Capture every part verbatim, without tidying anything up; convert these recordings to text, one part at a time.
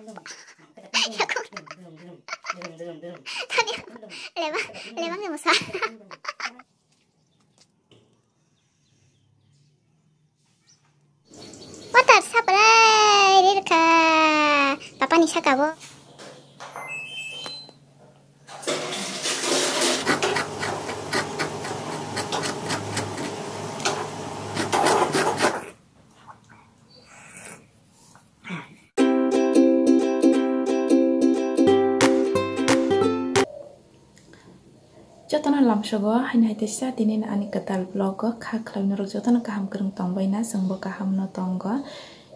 Tani lebang, lebang ni musa. Water supply rirkha papani saka bo. Jotono lamsogo haino hai teisa tini ani kwtal vlog o kha khwlai norok jotono kaham kwrwng tongbaina, chwngbo kaham no tongo.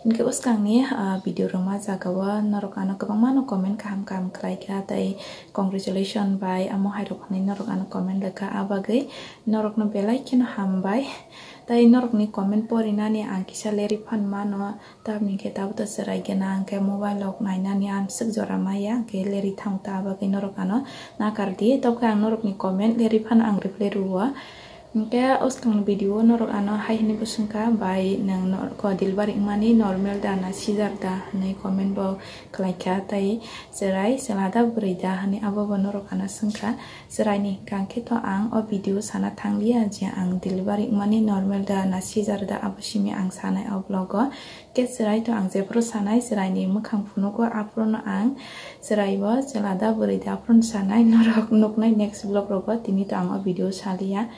Hinkhe bwskangni, ah, video rwma jagao norok ano kwbangma no comment kaham kaham khlaikha, tei congratulation bai amo hairok hwnwi norok ano comment lekha, a bagwi norokno belai kheno hambai. Tei norokni comment porinani ang kisa leri phan mano. Tamni khe tabuk ta chwrai gana, hwnkhe mobile rok nainani ang swk jora maya, hwnkhe leri thang ta, abagwi norok ano nakar di. Tabuk khe ang norokni comment leri phano ang reply rwo. Hwnkhe o swkangni video o norok ano hai hwnwi bo swngkha, bai nwng no-, ko delivery wngmani normal da na scissor da hwnwi comment bo khlaikha, tei chwrai chwla da bwrwi da hwnwi abo bo norok ano swngkha. Chwraini hwnkhe to ang o video sana thangliya je ang delivery wngmani normal da na scissor da, abo simi ang sanai o vlog o. Khe chwrai to ang jephuru sanai, chwraini mwkhang phunugo, aphuruno ang chwrai bo chwla da bwrwi da aphuruno sanai, norok nuknai next vlog rogo, tini to ang o video saliya.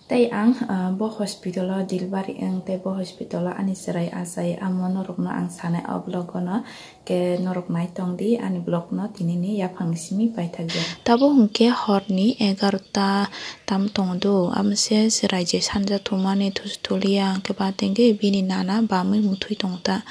Tei ang, ah, bo hospital o delivery wng, tei bo hospital o ani chwrai achai, amo norokno ang sanai o vlog o no, khe norok naitong di ani vlog no, tini ni yaphang simi paithakjak. Tabuk hwnkhe horni egarota tam tongdo, amo se chwrai je sanja thumani thusu thulia, hwnkhe ba tengkhe bini nana bamwi muthwi tongta.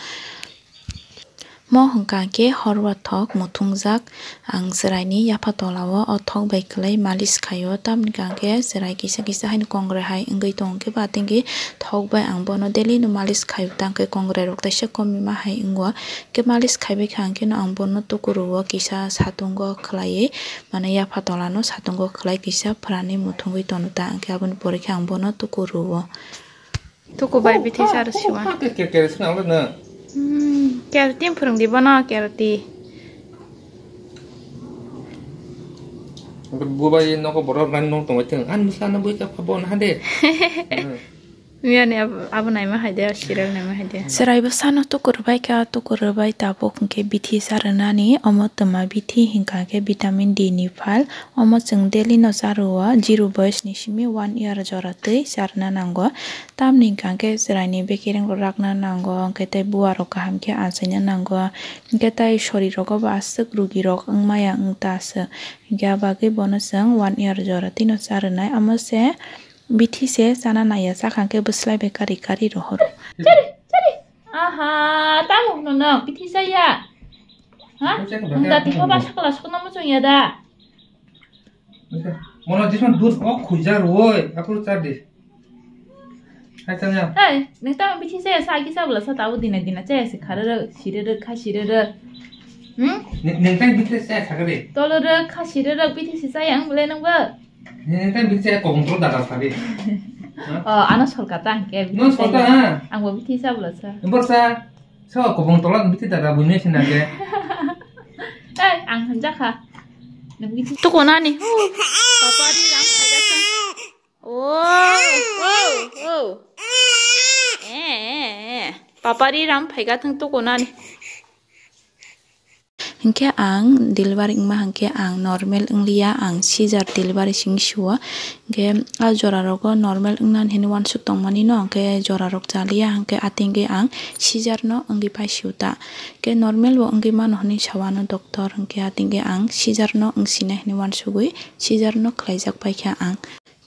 Mo hwnkha khe hor o thok muthungjak, ang chwraini yapha tola o o thok bai kwlai malis khaio, tamni hwnkha khe chwrai kisa kisa haino kongrai hai wngwi tongo, khe ba tengkhe thok bai ang bono daily no malis khaio, tangkhe kongrai rok teisa komima hai wngo, khe malis khaibai kha hwnkhe no ang bono tuku rwo kisa satungo khwlaiwi, mane yapha tola no satungo khwlai kisa phwrani muthungwi tono ta, hwnkhe aboni pore khe ang bono tuku rwo. Tuku bai bithi sar siwa. Ke, ke, ke, sini awal na. Hmm, kerti phwrwng di bono, kerti. Bubai noko borok ran nong tongwi thung. An musla na bui ka pha bon hade. Hmm. Miyani ab-, abo naima hai de, serial naima hai de. Chwrai bwsano tuku rwbai kha, tuku rwbai tabuk hwnkhe bithi sar rwnani, omo twma bithi hwnkha khe vitamin D ni phail. Omo chwng daily no cha rwo, zero boyos ni simi one year jora twi cha rwna nango. Tamni hwnkha khe chwraini bekereng rok rakna nango, hwnkhe tei buwa rok kaham khe achaina nango. Hwnkhe tei sori rogo bo aswk rugi rok wng maya wng ta aswk. Hwnkhe a bagwi bono chwng one year jora twi no cha rwnai. Omo se bithi se chana naiya, chakha khe bwslai bai kari kari rohoro. Chari, chari. Aha, tamo hwno no bithi chaya. Ha? Nda tiho ba sakla sakno muchung ya da. Mono jisman dud o khuijar woi, aphuru char di. Hai tanya. Hey, nung tamo bithi chaya sa ki sabla sa tabo dina dina chaya se kharara sirara kha sirara. Hmm? Nung tamo bithi chaya sakade. Tolora kha sirara bithi si chaya ang bole nung ba. Nung tamo bithi chaya kobong tol dada sabi. Oh, ano solkata ang ke. No solkata ha. Ang bo bithi sabla sa. Borsa. So, kobong tola bithi dada buine sina ke. Eh, ang hanjakha. Tuko nani. Papari ram phaiga thang. Oh, oh, oh. Eh, eh, eh. Papari ram phaiga thang tuko nani. Hinkhe ang delivery wngma hinkhe ang normal wngliya, ang scissor delivery sing sio. Hinkhe a jora rogo normal wngnani hinwi uansuk tongmani no, hinkhe jora rok chaliya, hinkhe atingwi ang scissor no wngwi paisio ta. Hinkhe normal bo wngwi mano hinwi sawano doctor, hinkhe atingwi ang scissor no wngsina hinwi uansugwi scissor no khlaijak paikha ang.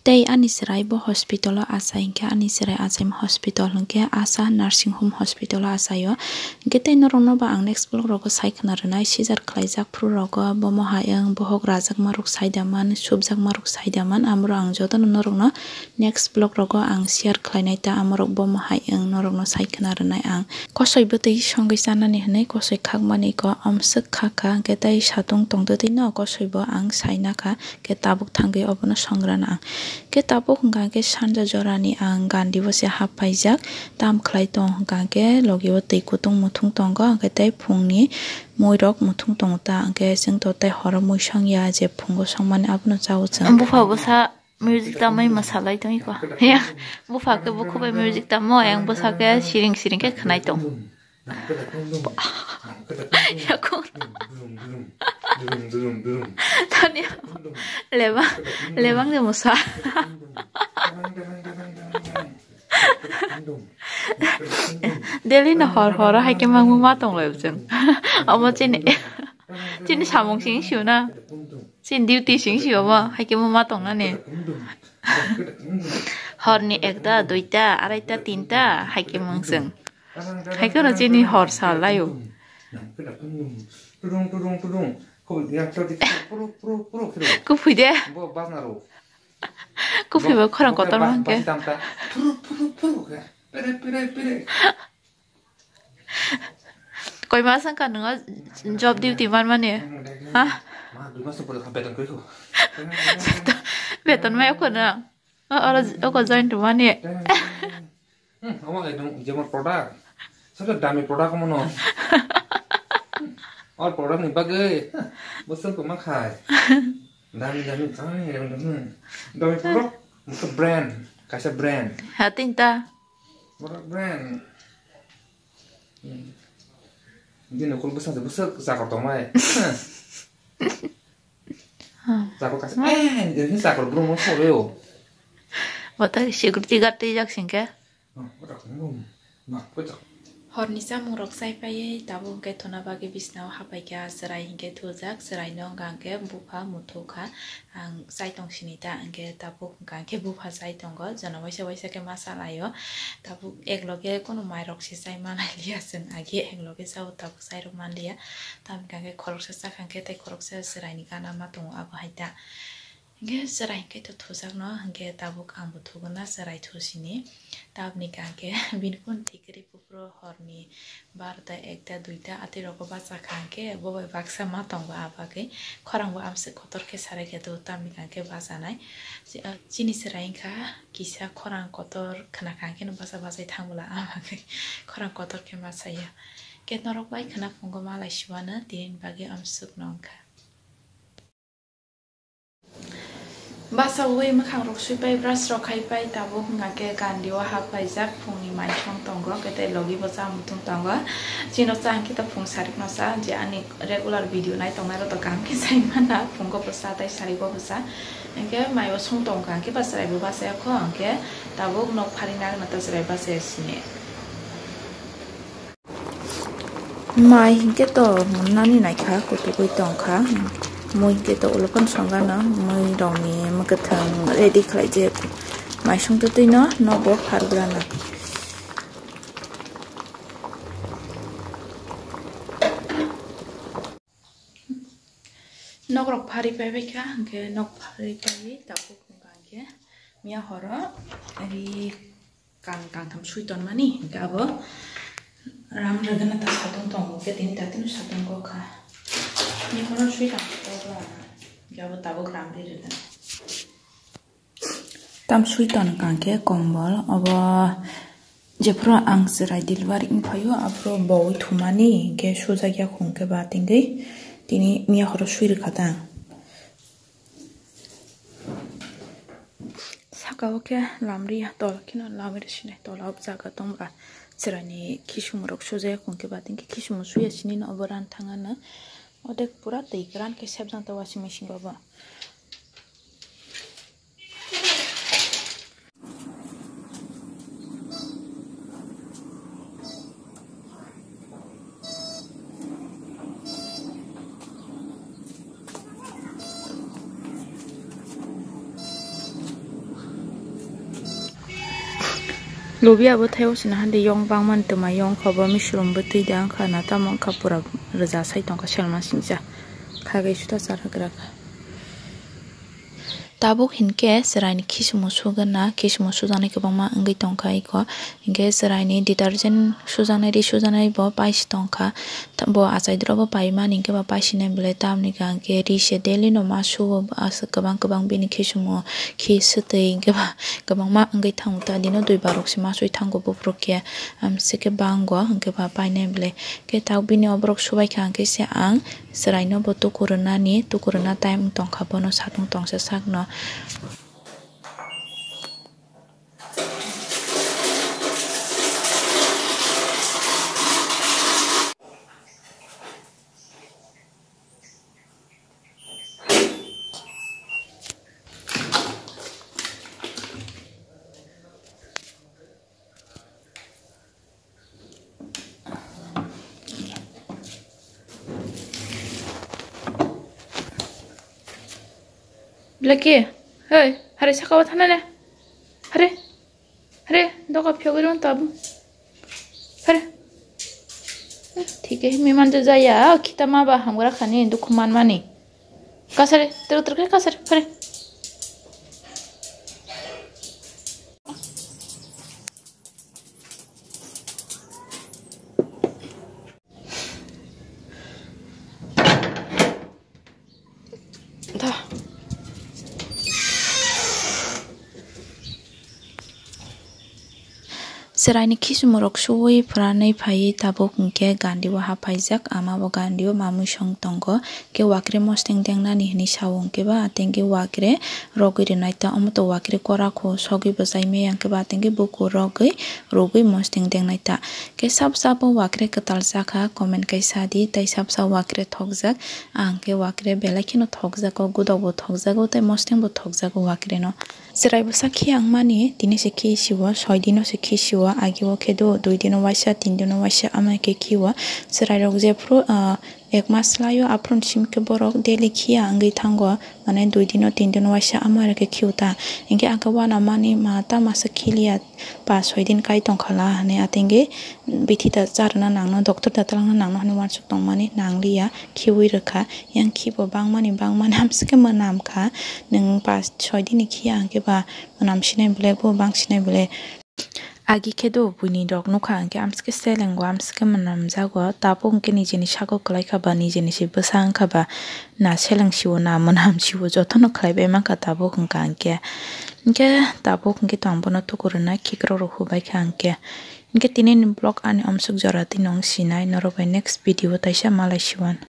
Tei ani chwrai bo hospital o achai, hinkhe ani chwrai achaima hospital hinkhe Asha Nursing Home Hospital o achaio. Hinkhe tei norokno bo ang next vlog rogo sai khwna rwnai, scissor khlaijak phuru rogo bomo hai wng, bohok rajakma rok saida man, subjakma rok saida man, amoro ang jotono norokno next vlog rogo ang share khlainai ta, amorok bomo hai wng norokno sai khwna rwnai ang. Kosoi bwtwi songwi chanani hwnwi kosoi khakmani ko omswk khakha, hinkhe tei satung tongtwtwi no kosoi bo ang saina kha. Khe tabuk thangwi obono songrana ang. Khe tabuk hwnkha khe sanja jorani ang gandhi o se hap paijak, tam khlai tong hwnkha khe logi o twi kutung muthung tongo, hwnkhe tei phungni mui rok muthung tongo ta, hwnkhe chwng to tei horo mui song ya je phungo songmani abono chao chwng. Bupha bwsa music tamwi mwsalai tongwi ko. Ya, bupha khe bukhuk bai music tamo, yang bwsa khe siring siring khe khwnai tong. Yakung. Tani lebang, lebang de musa. Daily no hor hor hai khe mangma ma tong lai bwswng. Omo chini, chini samung sing sio na. Chini duty sing sio omo hai khe ma tong nani. Horni ekta, duita, araita, tinta hai khe mung chwng. Hai kheno chini hor sa laio. Kuphui de. Kuphui bo khorang kotor ma hwnkhe. Koi mas wngkha nwngo job duty manmani? Ha? Beton mai okho nang? O, oro, oko join rwmani. Hmm, omo hai dong, jemon product. Sabse dami product omo no. Or product ni bagwi. Bosong ko ma khai. Dami, dami, dami, dami, hmm. Dami product. Masa brand. Kaisa brand. Ha, tinta. Product brand. Hmm. Bini kul bwsang se bwswk chakor tongmai. Hmm. Chakor kaisa. Eh, ini chakor brum mo sore o. Bo ta security guard twi jak sing khe. Horni chamung rok chai paiwi tabuk hwnkhe thuna bagwi bisnao hapaikha, chwrai hwnkhe thujak, chwrai no hwnkha hwnkhe bupha muthukha, ang chai tong sini ta hwnkhe tabuk hwnkha hwnkhe bupha chai tongo, jono waisa waisa khe ma salaio, tabuk ek loge kunu mai rok se chai manai liya chwng agi ek loge chao tabuk chai rok manliya, tamoni hwnkha hwnkhe khoroksa chakha hwnkhe tei khoroksa chwrai ni gana ma tongo abo hai ta. Hwnkhe chwrai hwnkhe to thujakno, hwnkhe tabuk ang bo thugo na chwrai thusini. Tabukni hwnkhe bini phone tikri buphuru horni barota, ekta, duita atwi rogo bachakha hwnkhe bo bai baksa ma tongo, a bagwi khorang bo amswk kotor khe sarai khe tongo, tamni hwnkhe bachanai. Chi-, ah, chini chwrai wngkha kisa khorang kotor khwnakha hwnkhe no bacha bachai thang bwla, a bagwi khorang kotor khe ma chaya. Khe norok bai khwna phungo malai siwano tini bagwi amswkno wngkha. Basawi mwkhang rok sui pai, brush rok khai pai, tabuk hwnkha khe gandhi o hap paijak, phungni mai song tongo, khe tei logi bo cha muthung tongo. Chini cha hwnkhe to phung sarik no cha, je ani regular video nai tongnai rok to kaham khe sai mana, phungo bo cha tei sarigo bo cha. Hwnkhe mai o song tongkha, hwnkhe ba chwrai bo bachaya kho, hwnkhe tabuk nok phari nagna ta chwrai bachaya sini. Mai hinkhe to nani naikha kutugwi tongkha. Mui hinkhe to ulo phano songano, mui rokni mwkhwthwng ready khlaijak. Mai songtwi twino nobo phargrana. Nok rok phari paibaikha, hinkhe nok phari paiwi tabuk hwnkha hinkhe miya horo ri kan kangtham sui tonmani, hinkhe abo ram rwgwna ta satung tongo, khe tini tatino satung kok kha. Miya horo sui tong kok kha, hinkhe abo tabuk ram ri rwgwna. Tam sui ton kang khe kombol, obo jephuru ang chwrai delivery wng phaio, aphuru bowi thumani hinkhe sujak ya khung khe ba tingwi tini miya horo sui rwkha ta. Saka o khe lamri ya, tol kheno lamri sinai, tola o jaga tongba chwraini khisum rok sujak ya khung khe ba tingkhe khisum suya sini no obo ran thangano. Odek pura twi kwran khe sebjak ta washing machine o bo. Lubi abo thai o sina hande yong bangmani twma yong kha bo misrum bwtwi da wngkha na tamo wngkha pura rwja sai tongkha selma singcha khagai suta chara gra kha. Tabuk hinkhe chwraini khisumu sugana, khisumu sujaknai kwbangma wngwi tongkha iko. Hinkhe chwraini detergent sujaknai, ri sujaknai bo paisi tongkha. Ta-, bo achaidrobo paimani hinkhe ba paisinai belai, tamoni hwnkhe ri se daily no ma suo, aswk kwbang kwbang bini khisumu khi swtwi hinkhe ba kwbangma wngwi thango ta, dino dui barok se ma sui thango buphuru khe, amswkhe bango hinkhe ba painai belai. Khe tabuk bini oborok subaikha hinkhe se ang chwraino bo tuku rwnani, tuku rwna time wng tongkha, bono satung tongsa sakno. Belai khe, hei, hare saka o thana ne. Hare, hare, doga phiyogwi rw tabuk. Hare. Thik he, miman to jaya, khita ma ba hamgra khani, dukhu manmani. Kasare, tero tero khe kasare, hare. Da. Chwraini khisumu rok suwi phwranwi phaiwi tabuk hinkhe gandhi o haphaijak, ama bo gandhi o mamwi song tongo. Khe wakre mostheng dengnani hinwi sao hinkhe ba atengke wakre rogwi rwnai ta, omo to wakre kora kho sogwi bwchai maya hinkhe ba atengke bukur rogwi rogwi mostheng dengnai ta. Khe sab sabo wakre kwtal chakha comment kai sadi, tei sab sabo wakre thokjak, ang khe wakre belai kheno thokjago, gudokbo thokjago tei mosthengbo thokjago wakreno. Chwrai bwsa khiya wngmani tini se khi sio, soi dino se khi sio, agi o khe do dui dino waisa, tin dino waisa, amai khe khio. Chwrai rok jephru, ah, Ek mas laio aphuru simi khe borok daily khiya wngwi thango, mane dui dino tin dino waisa ama rok khe khio ta. Hinkhe ang khe uanamani ma ta masa khiliya, pa soi din kai tongkha la hinwi atengwi bithi da charwna nangno, doctor da twlangna nangno hinwi uansuk tongmani nangliya, khiui rwkha. Yang khibo bangmani bangmani hamswkhe mwnam kha, nwng pa soi dini khiya hinkhe ba mwnam sinai bwle, bo bang sinai bwle. Agi khe do buini rok nukha hinkhe amswkhe selengo, amswkhe mwnamjago, tabuk hinkhe nijeni sago kwlaikha ba, nijeni se bwsa wngkha ba, na seleng sio, na mwnam sio, jotono khlaibai mankha tabuk hwnkha hinkhe. Hinkhe tabuk hinkhe to ang bono tuku rwna khikrok rok hubaikha hinkhe. Hinkhe tinini vlog ani omswk jora twi nung sinai, norok bai next video o taisa malai siwan.